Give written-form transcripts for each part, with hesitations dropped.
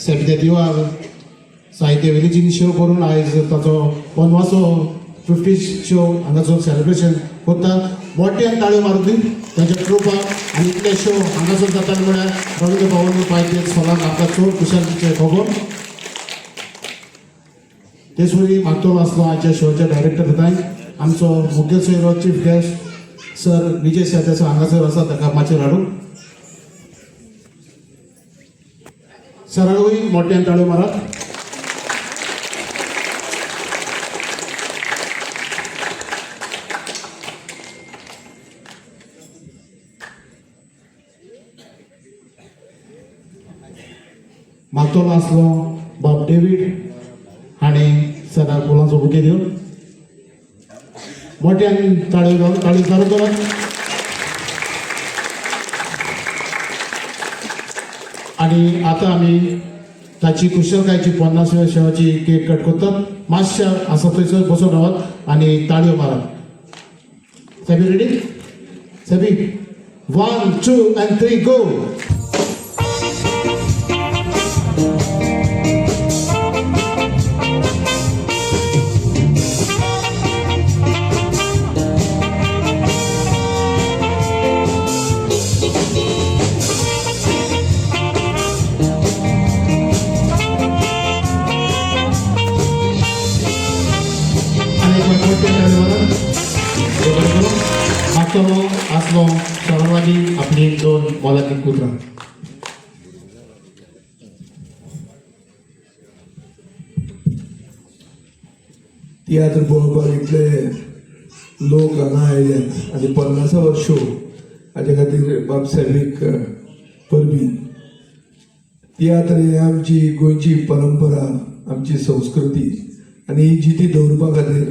सॅबी दिवार साहित्य विलेजीन शो करून आयज ताचो पन्नासो 50 शो हांगासर सेलिब्रेशन करता. मोठ्यान ताळयो मारून दी तांच्या ट्रुपाक. आनी इतले शो हांगासर जाता म्हळ्यार रवींद्र भवन पायतेज हॉलान आमकां चड खुशालकीचें खबर. तेच वरी मागतलो आसलो आयच्या शोचे डायरेक्टर थंय आमचो मुखेल सोयरो chief guest sir Vijay Sardesai हांगासर आसा, ताका माचयेर हाडूं. सराकूय मोठ्यान ताळयो मारात. मागतलो आसलो बाब डेवीड हाणें सराक फुलांचो बुके दिवन मोठ्यान ताळयो घालून ताळयो चालू करात. आनी आतां आमी ताची कुशलकायची 50व्या शोची केक कट करतात. मातशा आसा थंयसर बसून रावात आनी ताळयो मारात. SEBI ready? SEBI, 1 2 and 3 go. आनी एक मोठे ताळयो मारात. बरोबर करूं. मागतलो आसलो सर्वांनी आपली दोन मोलादीक उतरां. तियात्र पळोवपाक इतले लोक हांगा आयल्यात आनी 50वो शो हाजे खातीर बाब साहेबीक परबी. तियात्र हे आमची गोंयची परंपरा, आमची संस्कृती आनी ही जिती दवरपा खातीर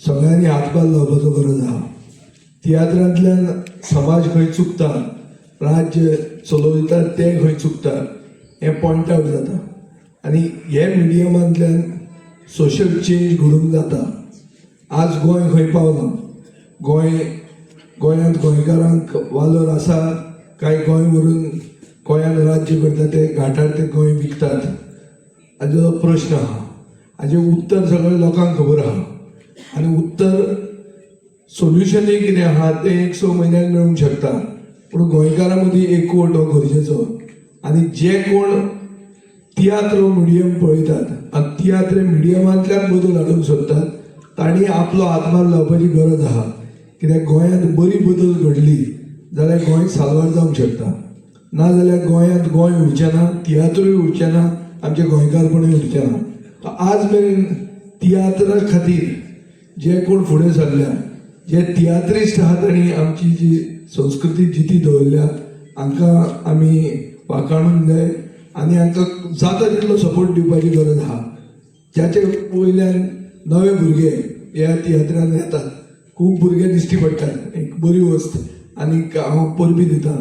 सगळ्यांनी हातभार लावपाचो गरज आहा. तियात्रांतल्यान समाज खंय चुकता, राज्य चलयतात ते खंय चुकता हें पॉयंट आवट जाता आनी हे मिडियमांतल्यान सोशल चेंज घडूंक जाता. आज गोंय खंय पावलां, गोंयांत गोंयकारांक वालोर आसा काय गोंय व्हरून गोंयान राज्य करता ते घाटार ते गोंय विकतात हाजो प्रश्न आहा. हाजें उत्तर सगळें लोकांक खबर आहा आनी उत्तर सोल्युशनूय कितें आहा तें एक 6 म्हयन्यान मेळूंक शकता, पूण गोंयकारां मदीं एकवट हो गरजेचो. आनी जे कोण तियात्र हो मिडियम पळयतात आनी तियात्र मिडियमांतल्यान बदल हाडूंक सोदतात तांणी आपलो हातभार लावपाची गरज आहा. कित्याक गोंयांत बरी बदल घडली जाल्यार गोंय साल्वार जावंक शकता, ना जाल्यार गोंयांत गोंय उरचें ना, तियात्रूय उरचें ना, आमचें गोंयकारपणूय उरचें ना. आज मेरेन तियात्रा खातीर जे कोण फुडें सरल्या, जे तियात्रिस्ट आहा तांणी आमची जी संस्कृती जिती दवरल्या हांकां आमी वाखाणूंक जाय आनी हांकां जाता तितलो सपोर्ट दिवपाची गरज आहा. ज्याचे वयल्यान नवे भुरगे ह्या तियात्रान येतात, खूब भुरगे दिश्टी पडटात, एक बरी वस्त. आनीक हांव परबी दितां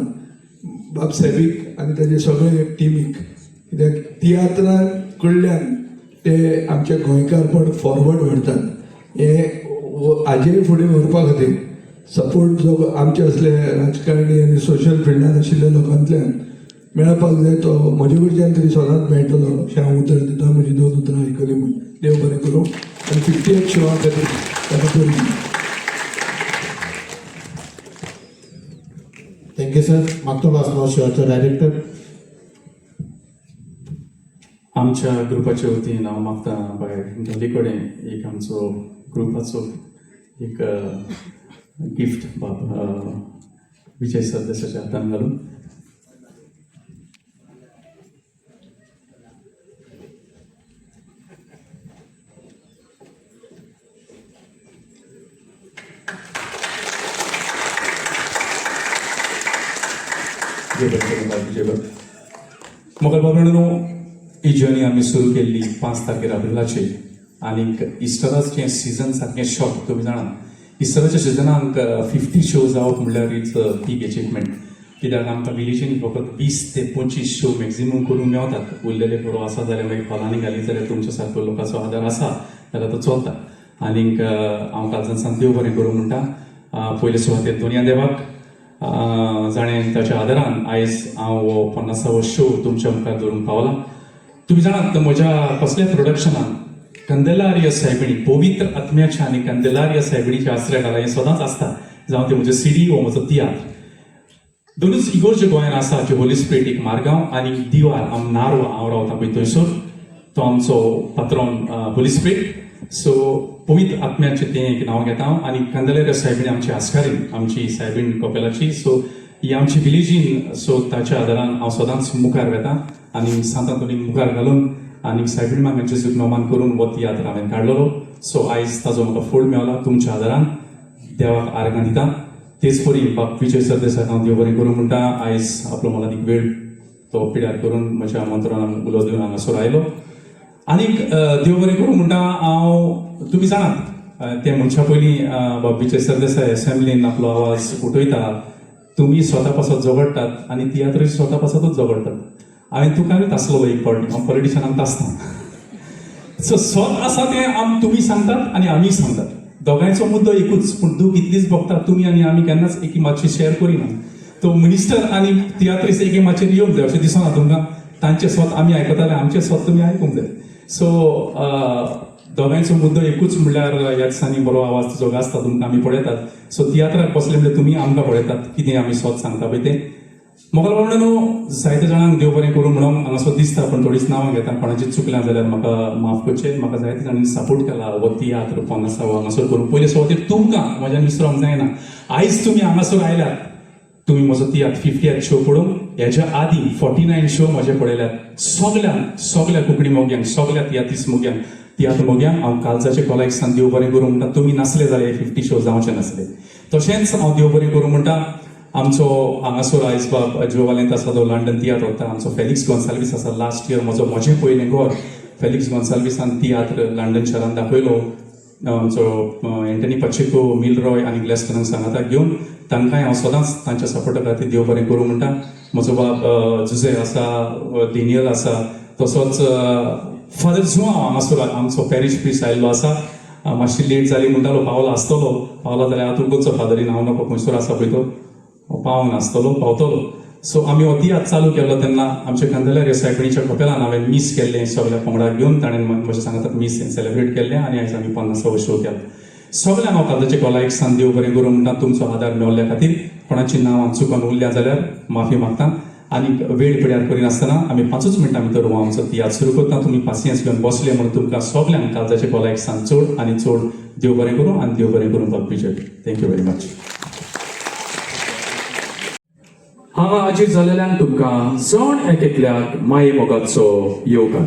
बाब साहेबीक आनी ताजे सगळे टिमीक, कित्याक तियात्रा कडल्यान ते आमचे गोंयकारपण फॉरवर्ड व्हरतात. हें हाजेय फुडें व्हरपा खातीर सपोर्ट जो आमचे असले राजकारणी आनी सोशल फिल्डान आशिल्ल्या लोकांतल्यान मेळपाक जाय तो म्हजे कडच्यान तरी सदांच मेळटलो अशें हांव उतर दितां. म्हजी 2 उतरां आयकलीं म्हूण देव बरें करूं आनी 50th शोआ खातीर ताका परबी. Thank you sir. मागतलो आसलो शोचो डायरेक्टर. आमच्या ग्रुपाच्या वतीन हांव मागता बाय डॉली कडेन एक आमचो ग्रुपाचो एक गिफ्ट बाब विजय सरदेसाच्या हातान घालून. मोगल बाबा, ही जर्नी आमी सुरू केल्ली 5 तारखेर एप्रिलाचेर आनीक इस्टराचें सिजन सारकें शॉर्ट. तुमी जाणा इस्टराच्या सिजनाक 50 शो जावप म्हणल्यार it's a big achievement, कित्याक आमकां विलेजीन फकत 20 ते 25 शो मॅक्झिमम करूंक मेवतात. उरलेले बरो आसा जाल्यार मागीर हॉलांनी घाली जाल्यार तुमच्या सारको लोकांचो आदार आसा जाल्यार तो चलता. आनीक हांव कालच्यान देव बरें करूं म्हणटा. पयले सुवातेर दोनया देवाक जाणें ताच्या आदारान आयज हांव हो 50वो शो तुमच्या मुखार दवरूंक पावला. तुमी जाणात म्हज्या कसल्या प्रोडक्शनान कंदेलारिया सायबिणी पवित्र आत्म्याच्या आनी कंदेलारिया सायबिणीच्या आसऱ्या खाला हें सदांच आसता, जावं तें म्हजें सिडी वो म्हजो तियात्र. दोनूच इगोर्ज गोंयान आसा ज्यो होली स्पिरिट, एक मारगांव आनी दिवार आम नारवा हांव रावता पळय थंयसर तो आमचो पात्रोन होली स्पिरिट. सो पवित्र आत्म्याचें तें एक नांव घेता हांव आनी कंदेलारिया सायबीण आमची आस्कारीन, आमची सायबीण कपेलाची. सो ही आमची विलेजीन, सो ताच्या आदारान हांव सदांच मुखार वेता आनी सांत आंतोनीक मुखार घालून आनी सायबीण मांय जेजूक नोमान करून हो तियात्र हांवें काडलेलो. सो आयज ताजो म्हाका फळ मेवला. तुमच्या आदारान देवाक आर्गां दिता. तेच परी बाब विजय सरदेसाक हांव देव बरें करूं म्हणटा. आयज आपलो मोलादीक वेळ तो पिड्यार करून म्हज्या आमंत्रणाक उलो दिवन हांगासर आयलो. आनीक देव बरें करूं म्हणटा हांव. तुमी जाणात, तें म्हणच्या पयलीं बाब विजय सरदेसाय एसेंब्लीन आपलो आवाज उठयता. तुमी स्वता पासत झगडटात आनी तियात्र स्वता पासतूच झगडटात. हांवें तुका तासलेलो एक फावटी, हांव पॉलिटिशनाक तासना. सो स्वत आसा तें आम तुमी सांगतात आनी आमी सांगतात, दोगांयचो मुद्दो एकूच, पूण दूख इतलीच भोगता तुमी आनी आमी केन्नाच एकी मातशी शेअर करिना. तो मिनिस्टर आनी तियात्रीस एके मातशेर येवंक जाय अशें दिसना तुमकां? तांचें स्वत आमी आयकताले, आमचें स्वत तुमी आयकूंक जाय. सो दोगांयचो मुद्दो एकूच म्हणल्यार ह्या दिसांनी बरो आवाज तुजो गाजता, तुमकां आमी पळयतात. सो तियात्राक बसले म्हणल्यार तुमी आमकां पळयतात, कितें आमी स्वत सांगता पळय तें. मोगल न्हू, जायते जाणांक देव बरें करूं म्हणून हांगासर दिसता, पूण थोडीच नांवां घेता. कोणाची चुकल्या जाल्यार म्हाका माफ करचें. म्हाका जायते जाणांनी सपोर्ट केला हो तियात्र 50वो हांगासर करूं. पयले सुवातेर तुमकां म्हज्यान विसरोंक जायना. आयज तुमी हांगासर आयल्यात, तुमी म्हजो तियात्र 50th show पळोवंक. हेच्या आदीं 49 शो म्हजे पळयल्यात. सगल्यांक, सगल्या कोंकणी मोग्यांक, सगल्या तियात्रीस मोग्यांक, तियात्र मोग्यांक हांव काळजाचे खोलायेक सान देव बरें करूं म्हणटा. तुमी नासले जाल्यार हे 50 शो जावचे नासले. तशेंच हांव देव बरें करूं म्हणटा. आमचो हांगासर आयज बाब ज्यो वालेंत आसा, तो लंडन तियात्र वता. आमचो फेलिक्स गोन्साल्वीस आसा. लास्ट इयर म्हजो म्हजें पयलें घर फेलिक्स गोन्साल्वीसान तियात्र लंडन शहरान दाखयलो. आमचो एंटनी पाचेको, मिलरॉय आनी ग्लॅस्टनाक सांगाताक घेवन. तांकांय हांव सदांच तांच्या सपोर्टा खातीर देव बरें करूं म्हणटा. म्हजो बाब जुजे आसा, डेनियल आसा, तसोच फादर जुआंव हांगासर आमचो पॅरीश प्रिस्ट आयिल्लो आसा. मातशी लेट जाली म्हणटालो, पावला आसतलो. पावला जाल्यार हांव तुमचो फादरीन हांव नको, खंयसर आसा पळय तो पावंक नासतलो, पावतलो. सो आमी हो तियात्र चालू केल्लो तेन्ना आमच्या कंदलारिया सायबिणीच्या कपेलान हांवें मीस केल्लें सगल्या पंगडाक घेवन. ताणें म्हज्या सांगाताक मीस सेलेब्रेट केल्लें आनी आयज आमी 50वो शो केलो. सगल्यांक हांव काळजाचे खोलायेक सान देव बरें करूं म्हणटा तुमचो आदार मेवल्ल्या खातीर. कोणाची नांवां चुकोन उरल्या जाल्यार माफी मागता. आनी वेळ पिड्यार करिनासतना आमी 5च मिनटां भितर हो आमचो तियात्र सुरू करता. तुमी पासियेंस घेवन बसले म्हणून तुमकां सगल्यांक काळजाचे खोलायेक सान चड आनी चड देव बरें करूं आनी देव बरें करूं बाब Vijay. Thank you very much. हांगा हाजीर जाल्ल्यान तुमकां जण एक एकल्याक माये मोगाचो येवकार.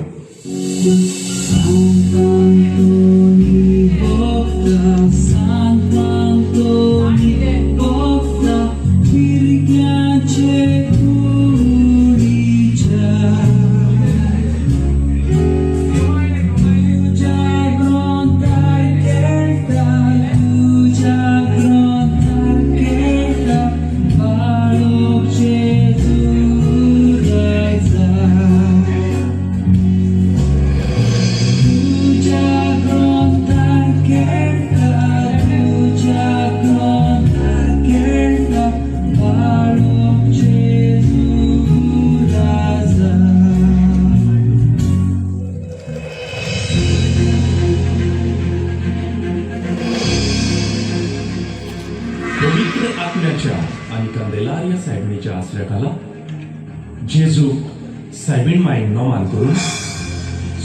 पवित्र आत्म्याच्या आनी कंदेलारिया सायबिणीच्या आसऱ्या खाला जेजूक सायबीण मायक नमान करून,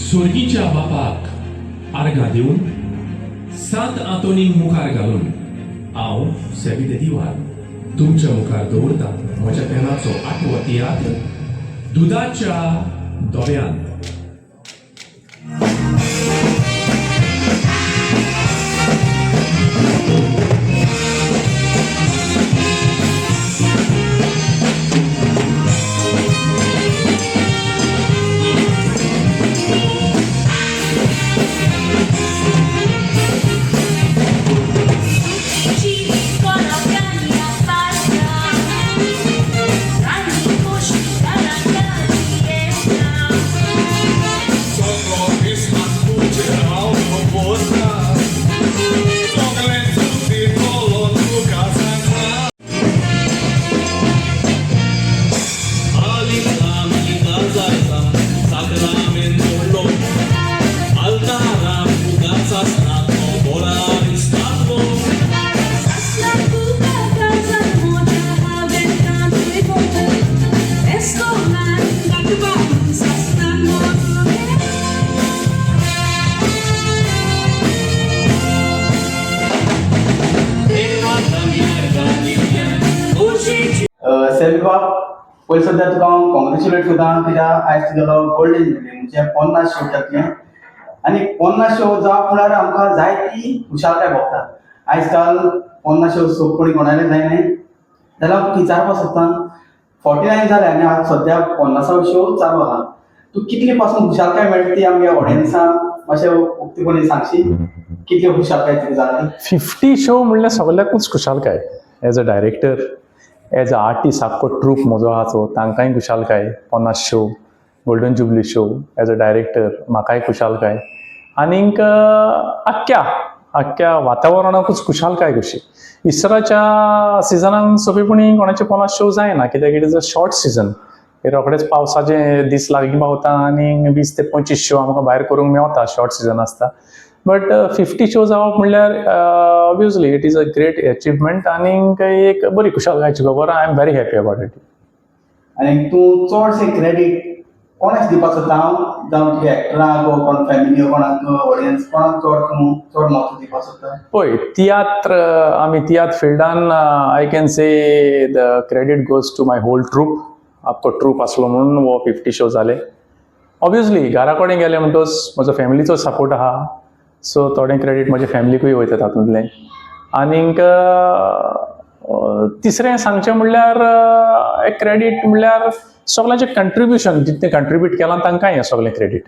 स्वर्गीच्या बापाक आर्गां दिवन, सांत आंतोनीक मुखार घालून हांव सेबिते दिवार तुमच्या मुखार दवरता म्हज्या पेनाचो आठवो तियात्र दुदाच्या दोव्यांत. Ci con la cagna spalla, पयलीं सद्या तुका हांव कॉंग्रेच्युलेट करता कित्याक आयज तुगेलो गोल्डन जुबली म्हणजे 50 शो जातले आनी 50 शो जावप म्हळ्यार आमकां जायती खुशालकाय भोगता. आयज काल 50 शो सोंपपणी कोणाले जायना जाल्यार हांव विचारपाक सोदता, 49 जाले आनी आज सद्या 50 शो चालू आहा, तूं कितली पासून खुशालकाय मेळटा ती आमगे ऑडियन्साक मातशें उक्तेपणी सांगशी, कितली खुशालकाय तुका जाली? 50 शो म्हणल्यार सगल्याकूच खुशालकाय. As a director, as a artist, आख्खो ट्रूप म्हजो आहा चो तांकांय खुशालकाय. 50 show, golden jubilee show, as a director म्हाकाय खुशालकाय आनीक आख्ख्या आख्ख्या वातावरणाकूच खुशालकाय कशी. इस्टराच्या सिजनान सोंपेपणी कोणाचे 50 शो जायना कित्याक it is a short season. रोखडेच पावसाचे दीस लागीं पावता आनी 20 ते 25 शो आमकां भायर करूंक मेवता, शॉर्ट सिजन आसता. बट 50 शो जावप म्हणल्यार obviously it is a great achievement आनीक एक बरी खुशालकायेची खबर. I am very happy about it. आनी तूं चडशें क्रेडीट कोणाक दिवपाक सोदता? हांव जावं तुगे एक्टराक वो कोण फॅमिली, कोणाक ऑडियन्स, कोणाक चड तूं चड म्हत्व दिवपाक सोदता? पळय, तियात्र आमी तियात्र फिल्डान I can say the credit goes to my whole troupe. आख्खो ट्रूप आसलो म्हणून हो 50 शो जाले. ऑब्वियसली घरा कडेन गेले म्हणटकच म्हजो फॅमिलीचो सपोर्ट आहा, सो थोडें क्रेडीट म्हज्या फॅमिलीकूय वयता तातूंतलें. आनीक तिसरें सांगचें म्हणल्यार एक क्रेडीट म्हणल्यार सगळ्यांचें कंट्रिब्युशन, जितलें कंट्रिब्यूट केलां तांकांय हें सगळें क्रेडीट.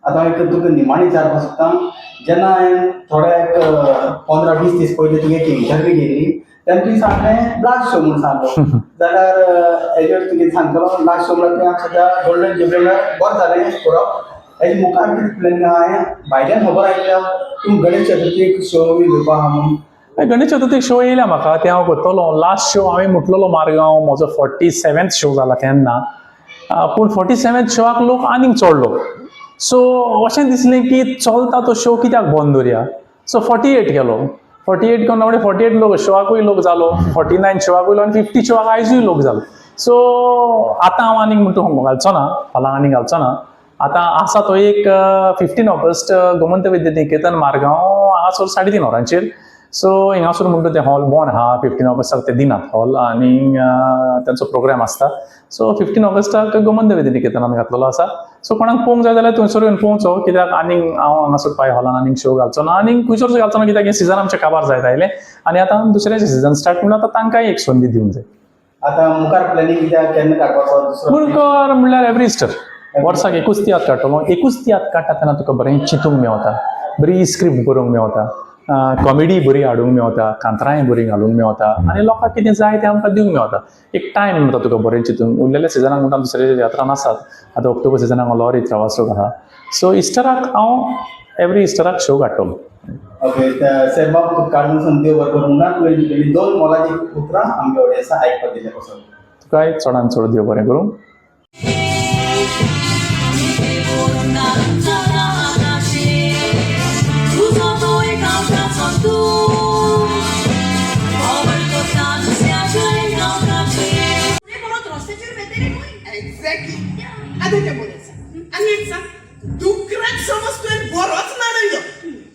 आतां एक तुका निमाणी विचारपाक सोदता, जेन्ना हांवें थोडे एक 15-20 दीस पयलीं तुगे एक इंटरव्यू घेतली तेन्ना तुवें सांगलें लास्ट शो म्हूण सांगलो, जाल्यार हेजेर तुगे सांगतलो लास्ट शो म्हळ्यार तुवें सद्या गोल्डन जुबली म्हळ्यार बरें जालें करप, हेजे मुखार कितें प्लॅन आहा? हांवें भायल्यान खबर आयकल्या तूं गणेश चतुर्थीक शो बी घेवपा आहा म्हूण. गणेश चतुर्थीक शो येयल्या म्हाका, तें हांव करतलो. लास्ट शो हांवें म्हटलेलो मारगांव, म्हजो 47th show जाला तेन्ना, पूण 47th शोआक लोक आनीक चडलो, सो अशें दिसलें की चलता तो शो कित्याक बंद दवरया. सो 48 केलो, 48 करून बाबडे 48 लोक शोआकूय लोक जालो, 49 शोआकूय आनी 50 शोआक आयजूय लोक जालो. सो आतां हांव आनीक म्हणटा घालचो ना, फाल्यां आनीक घालचो ना. आतां आसा तो एक 15 ऑगस्ट गोमंत विद्या निकेतन मारगांव हांगासर 3:30 वरांचेर. सो हिंगासर म्हणटा तें हॉल बॉन आहा, 15 ऑगस्टाक ते दिनात हॉल आनी तांचो प्रोग्राम आसता. सो 15 ऑगस्टाक गोमंत विद्या निकेतनान घातलेलो आसा. सो कोणाक पळोवंक जाय जाल्यार थंयसर येवन पळोवचो, कित्याक आनीक हांव हांगासर पाय हॉलान आनीक शो घालचो ना, आनीक खंयसरूच घालचो ना, कित्याक हें सिजन आमचें काबार जायत आयलें आनी आतां दुसऱ्याचें सिजन स्टार्ट म्हणल्यार आतां तांकांय एक संदी दिवंक जाय. आतां मुखार प्लॅनिंग कित्याक केन्ना काडपाचो दुसरो? मुखार म्हणल्यार एवरी इस्टर वर्साक एकूच तियात्र काडटलो. एकूच तियात्र काडटा तेन्ना तुका बरें चिंतूंक मेवता, बरी स्क्रिप्ट बरोवंक मेवता, कॉमेडी बरी हाडूंक मेवता, कांतरांय बरीं घालूंक मेवता आनी लोकांक कितें जाय तें आमकां दिवंक मेवता. एक टायम मेळटा तुका बरें चिंतूंक. उरलेल्या सिजनाक म्हणटा दुसऱ्या तियात्रां आसात, आतां ऑक्टोबर सिजनाक लॉरी travaसो आहा. सो इस्टराक हांव एवरी इस्टराक शो काडटलो. ओके सेबाब, तुका काडून देव बरें करूं ना. तुवें दिल्लीं दोन मोलादीक उतरां आमगे ऑडियन्साक आयकपाक दिलें पासून तुकाय चडान चड देव बरें करूं. एक्झॅक्टली, आतां तें बरें. आनी एक सांग, दुकराक समज तुवें बरोच नाडयलो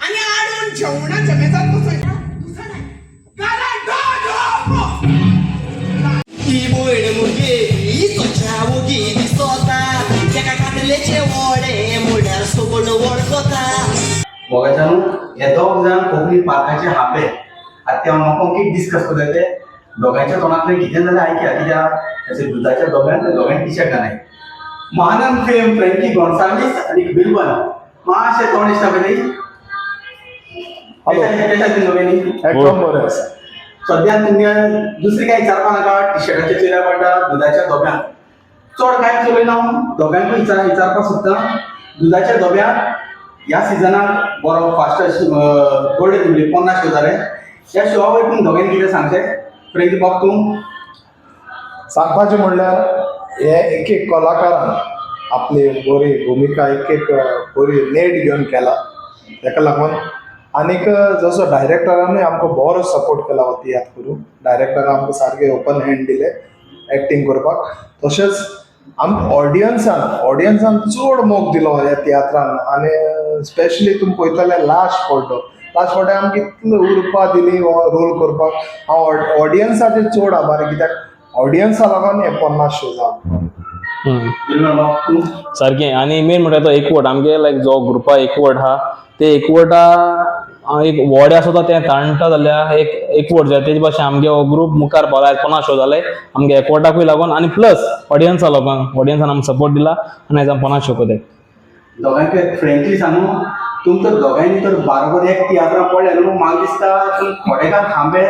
आनी आडोवन जेवणाच्या मेजार बसयता, ही भयण मुगेली तुज्या वोगी दिसोता, तेका कातलेचे वडे म्हळ्यार सगळो वळखता. मोगाच्यानू, हे दोग जाण कोंकणी पार्काचे हांबे. आतां ते हांव नको कितें डिस्कस करता ते दोगांयच्या तोंडांतल्यान कितें जाल्यार आयकया, कित्याक अशें दुदाच्या दोगांय ते दोगांय टी शर्ट घालाय. महानंद फेम फ्रेंकी गोन्साल्वीस आनी बिलबन, मातशें तोंड दिसता पळय. दोगांनी एकदम बरें आसा. सद्या तुमगे दुसरी काय विचारपा नाका. टी शर्टाचे चेऱ्या पडटा, दुदाच्या दोब्यांत चड कांय चलयना. हांव दोगांकूय विचारपाक सोदता, दुदाच्या दोब्यांत ह्या सिजनाक बरो फास्ट गोल्डन जुबली 50 शो जाले, ह्या शोआ वयर तुमी दोगांनी कितें सांगचें? फ्रेंकी बाब, तूं. सांगपाचें म्हणल्यार हे एक एक कलाकारान आपली बरी भुमिका एक एक बरी नेट घेवन केला, तेका लागून आनीक जसो डायरेक्टरानूय आमकां बरो सपोर्ट केला हो तियात्र करूंक. डायरेक्टरान आमकां सारकें ओपन हँड दिलें एक्टींग करपाक. तशेंच आमकां ऑडियन्सान चड मोग दिलो ह्या तियात्रान. आनी स्पेशली तुमी पळयतले लास्ट पड्डो, लास्ट पड्ड्यार आमकां इतली उर्बा दिली हो रोल करपाक. हांव ऑडियन्साचेर चड आभारी, कित्याक ऑडियन्सा लागून हे 50 शो जावन. तूं सारकें. आनी मेन म्हणल्यार तो एकवट आमगे, लायक जो ग्रुपा एकवट आहा, ते एकवटा एक वोडे आसता, तें ताणटा जाल्यार एक एकवट जाय. तेजे भाशेन आमगे हो ग्रूप मुखार पावला. आयज 50 शो जाले आमगे एकवटाकूय लागून आनी प्लस ऑडियन्सा लोकांक, ऑडियन्सान आमकां सपोर्ट दिला आनी आयज आमी 50 शो करताय. दोगांयक फ्रेंकली सांगू, तुमकां दोगांयनी तर बारोबर एक तियात्रां पडले न्हू, म्हाका दिसता तुमी थोडे काळ थांबे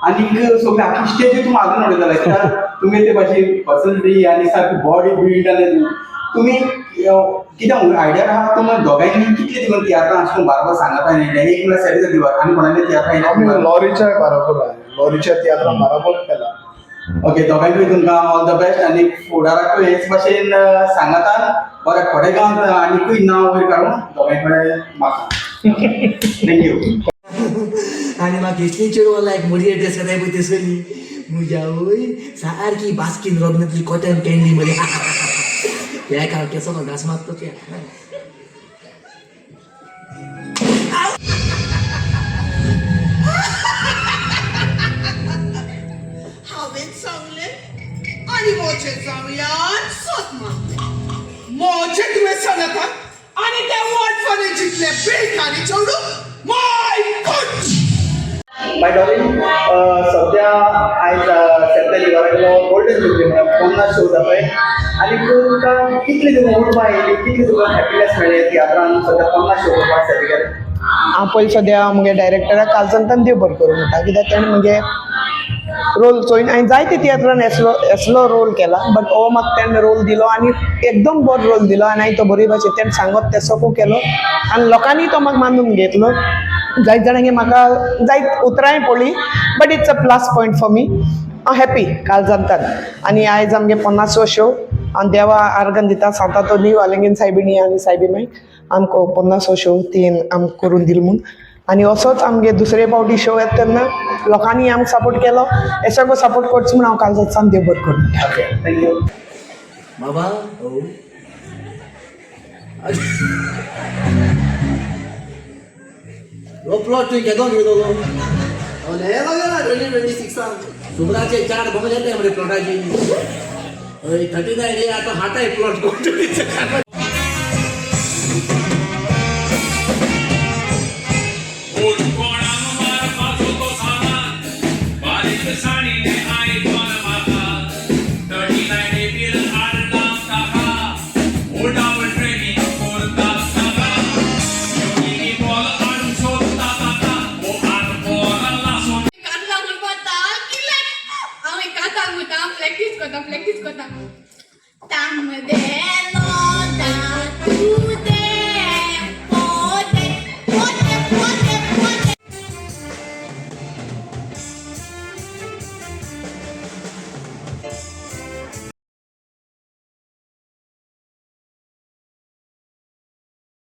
आनीक सगळे आखी स्टेजी तुमी आजून उडयतले, कित्याक तुमी ते भाशेन पर्सनलिटी आनी सारकी बॉडी बिल्ड. आनी तुमी कित्याक आयडिया आहा, तुमी दोगांयनी कितले तुमी तियात्रां अशें करून बारोबर सांगता न्ही? एक म्हणल्यार सेरीज दिवार आनी कोणाले तियात्रां आमी येयले? लॉरीच्या बराबर आहे, लॉरीच्या तियात्रां बराबर केला. ओके, दोगांयकूय तुमकां ऑल the best आनी फुडाराकूय हेच भाशेन सांगातान बरें खोडेगांवांत आनीकूय नांव वयर काडून दोगांय कडेन मागता. Thank you. आनी म्हाका कसली चेडवां लायक मडये ड्रेस घाताय पळय तसली. म्हज्या आवय सारकी बास्कीन रॉबिनांतली कॉटन कॅन्डी मरे. त्या काल केसो घास मारतो त्या. हांवें सांगलें आनी मोजे जावयान सोत मारलें. मोजे तुवें सांगता आनी ते वॉटफाने जितले बेकारी चेडूं, माय गॉड! माय डॉर्लिंग, सद्या आयज सेप्टेंबर दिवाळेलो गोल्डन जुबली म्हणल्यार 50 शो जाताय आनी तुमकां कितली तुमकां उर्बा येयली, कितली तुमकां हॅपीनेस मेळ्ळें तियात्रान सद्या 50 शो करपाक सर्टिफिकेट? हांव पयलीं सद्या म्हगे डायरेक्टराक कालसंतान देव बरें करूं म्हणटा, कित्याक तेणें म्हगे रोल चोयन हांवें जायते तियात्रान एसलो एसलो रोल केला, बट हो म्हाका तेणें रोल दिलो आनी एकदम बरो रोल दिलो आनी हांवें तो बरे भाशेन तेणें सांगत तें सगळो केलो आनी लोकांनी तो म्हाका मानून घेतलो. जायत जाणांनी म्हाका जायत उतरांय पडली, but it's a plus point for me. हांव हॅपी कालजांतान. आनी आयज आमगे 50वो शो आनी देवा आर्गां दिता सांता तोनी वालंगीन सायबिणी आनी सायबी मायक आमकां 50वो शो तीन आमकां करून दिल म्हूण. आनी असोच आमगे दुसरे फावटी शो येता तेन्ना लोकांनी आमकां सपोर्ट केलो, हेसगो सपोर्ट करचो म्हूण हांव कालजांतसान देव बरें करूं. Okay, thank you. बाबा हो, हो प्लॉट तुवें केदो घेतलो? गेला 2026आन सुमराचे चार बंगले येताय मरे प्लॉटाची. हय, 39 ए आतां हाताय प्लॉट कोण. कांता म्हणपा की लायक हांव एक कांतार म्हणटा, प्रॅक्टीस करता, प्रॅक्टीस करता. तांबडे